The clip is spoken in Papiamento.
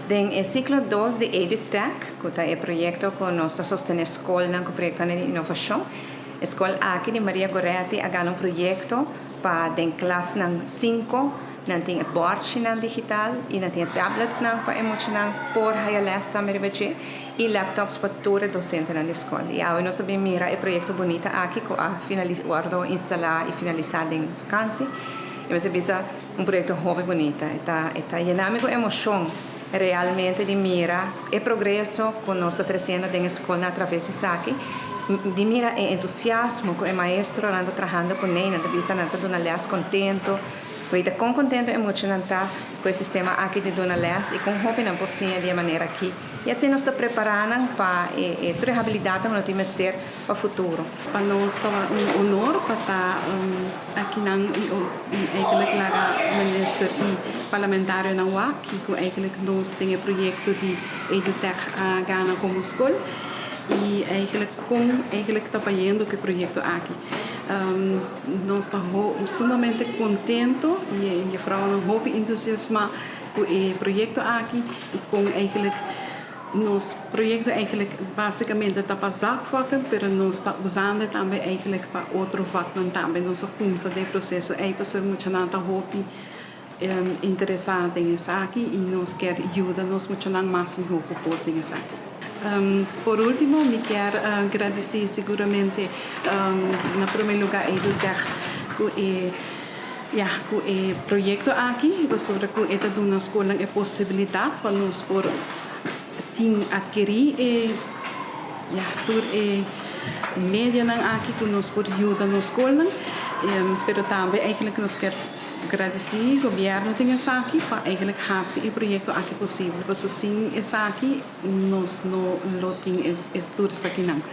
Den e ciclo 2 di EduTech, cu ta e proyecto cu nos ta sostene scol cu proyecto di innovacion. E scol aki di Maria Goretti a gana un proyecto pa den klas nan 5 nan tin e bordnan digital y nan tin tablets nan pa e muchanan por haya les tambe riba dje y laptops pa tur e docentenan di scol. Y awe nos a bin mira e proyecto bunita aki cu a wordo instala y finalisa den vakantie. Y bo bisa un proyecto hopi bunita. E ta yena mi cu emocion realmente di mira e progreso cu nos ta treciendo den scol atraves di esaki, di mira e entusiasmo cu e maestronan ta trahando cu ne, nan ta bisa nan ta duna les contento, y ta con contento e muchanan ta cu e sistema aki di duna les y con hopi nan por siña di e manera aki. Y asina nos ta preparando pa e habilidad cu nos tin pa futuro. Pa nos ta un honor pa ta aki nan y eigenlijk laga minister y parlamentarionan wak cu eigenlijk nos tin e proyecto di EduTech a gana como scol y eigenlijk con eigenlijk ta bayendo cu e proyecto aki. Nos ta sumamente contento y vooral hopi entusiasma cu e proyecto aki y con eigenlijk nos proyecto eigenlijk basicamente ta pa zakvakken, pero nos ta usando tambe eigenlijk pa otro vaknan tambe. Nos a cuminsa e proceso ey pasobra muchanan ta hopi interesa den esaki y nos kier yuda nos muchanan mas miho por den esaki. Por ultimo, mi kier gradici siguramente na prome lugar EduTech cu e, ja, cu e proyecto aki, sobre cu e ta duna scol e posibilidad pa nos por tin adkiri e, ja, tur e medianan aki cu nos por yuda nos scol, pero tambe eigenlijk nos kier gradici gobierno den esaki pa eigenlijk haci e proyecto aki posibel. Pasobra sin esaki nos no lo tin e tur esakinan.